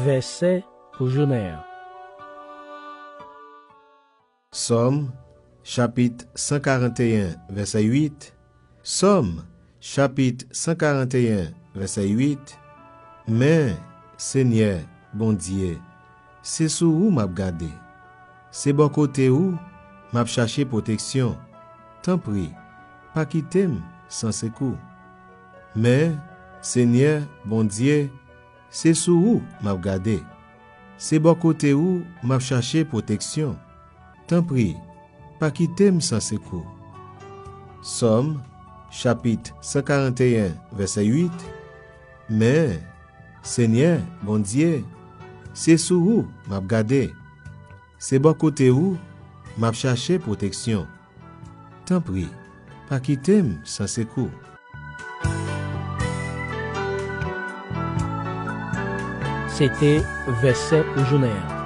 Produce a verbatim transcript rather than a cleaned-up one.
Vèsè pou jounen an. Sòm, chapit san karanteyen, vèsè uit. Sòm, chapit san karanteyen, vèsè uit. Men, Senyè, Bondye, se sou ou m ap gade. Se bò kote ou m ap chache pwoteksyon. Tanpri, pa kite m san sekou. Men, Senyè, Bondye, se sou ou m ap gade. Se bò kote ou m ap chache pwoteksyon. Tanpri, pa kite m san sekou. Sòm, chapit san karanteyen, vèsè uit. Men, Senyè, Bondye, se sou ou m ap gade. Se bò kote ou m ap chache pwoteksyon. Tanpri, pa kite m san sekou. Se te vèsè pou jounen an.